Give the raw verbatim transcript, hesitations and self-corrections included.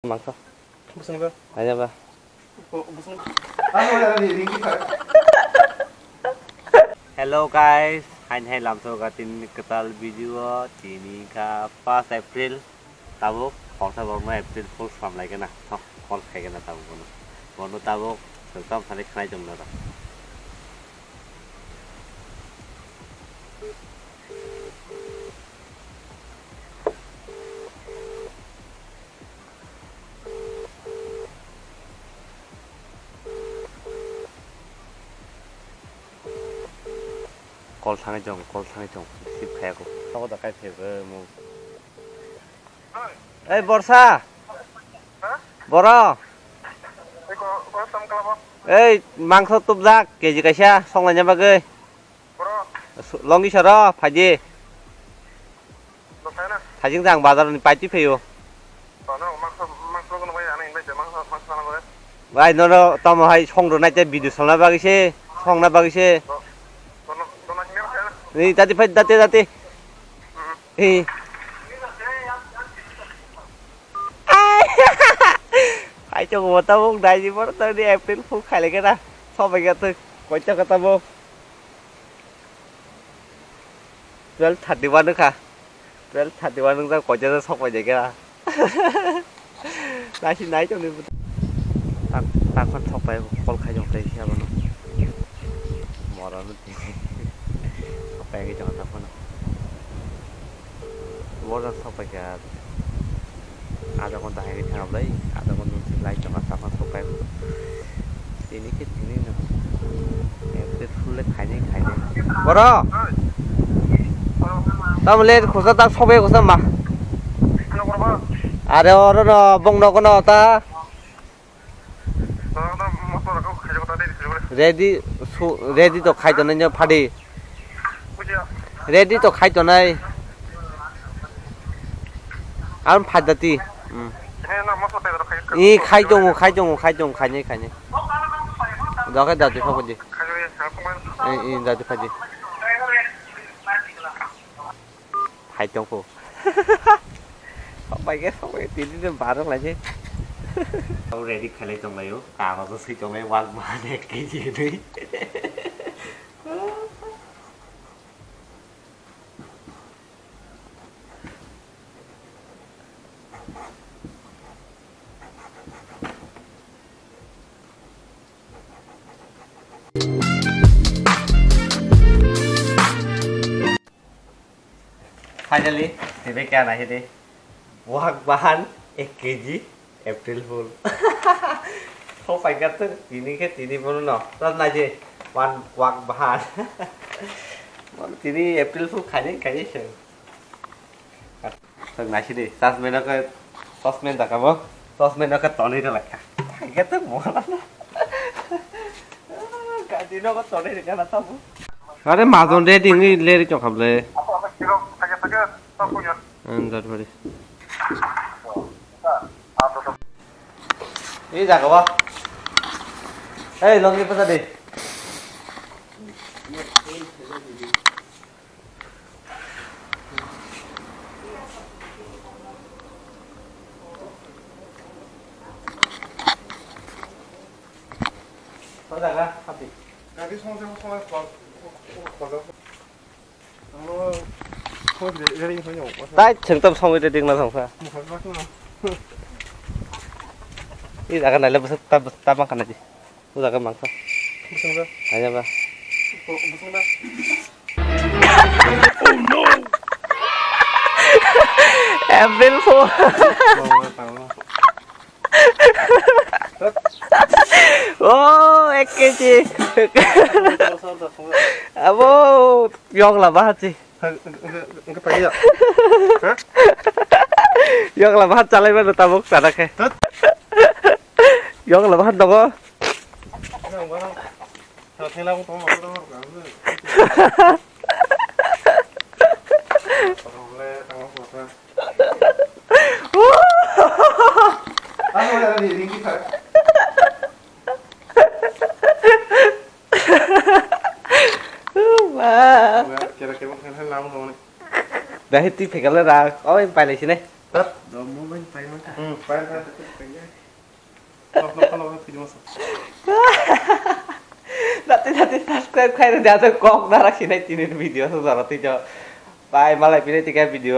Mangso. Bwswngbo. Aja ba. Bo-, bwswng. Hello guys, hain hai lamsoga tini kwtal video, tini kha first April, tabuk khorsa borokno April Fool samlai gana, sok call khai gana tabuk bono. Bono tabuk swkang sani khnai chongna rok. Call thangwi tong, call thangwi tong, receive khaya kho. Nogo da kai phaibo mo. Ei Borsa. Boro. Ei mangso tubjak, K G kaisa, songlaina bagwi. Boro. Su-, longi soro, phaidi. Bo khaina? Thajing jang bazar ni paiti phaio. Bono mangso, mangso kono bai ani bai mangso, mangso na bai. Bai nono tamo hai song rwnai te video salna bagwi se, songna bagwi se. Bo-, bono, bono himya khaina? Ni dati phai, dati, dati. Hmm. Hi. Hai chong bo tabuk dai ji bor tang ni April Fool khailai khe na. Sobai khe twi koito khe tabuk. Twelve thirty one wngkha. Twelve thirty one wngjak koito sok pai jai khe na. Nai si nai tong ni. Tak, tak phano sok pai call khai jong tai si abono. Mora no. Sok pai jong tak phano. Borok sok pai kha. Ada kon dahai thang blai, ada kon nung lai tong asa kon sok pai. Tini ke tini no. Ekte thule khaini khaini. Boro. Tam le khosa ta sok pai khosa ma. Are oro no bong no kono ta. Ready, su-, ready to khai tonai no phadi. Ready to khai tonai. Ang phadati. Hmm. I khai tongo, khai tongo, khai tongo, khainai, khainai. Doke dati phapodi. I, i, dati phadi. Hai tongkho. Sok bai khe, sok bai, tini de barok lai se. Ready khalai tong laio, kagojo swi tong lai, wak bahan ek K G hinwi. Finally, tini kya nahi de. Wak bahan ek K G April Fool. Sok pai kha tini khe tini bono no. Tat nahi je, wan wak bahan. Tini April Fool khaini khaini se. Tok naisidi, chasmeno khe, chasmen dakabo, chasmeno khe tonwi rwlai kha. Haikhe tok mola na. Gadi nogo tonwi rwkha na tamo. Are majon ready wngwi leri tongkha ble. Ang jat bari. Ei jaga ba. Ei longi pasa de. Tai chwng tam songwi de ding na thangsa. I jaga naile bwswk ta, ta ma kana di. O jaga mangsa. Bwswngda. Aja ba. Bwswngda. April Fool. Oh, ek K G. Abo, yokla bahati. Engke pakai ya? Hah? Yokla bahan chalai mano tabuk sana khe. Yokla bahan tongo. Ba. Dahai twi phaikha le ra, oi pailai sinai. Tat. Do mobile paima kha. Hmm. Dati dati subscribe khai rwdi, ato kok nara sinai tini video so jora twi jo. Bai malai pini tika video.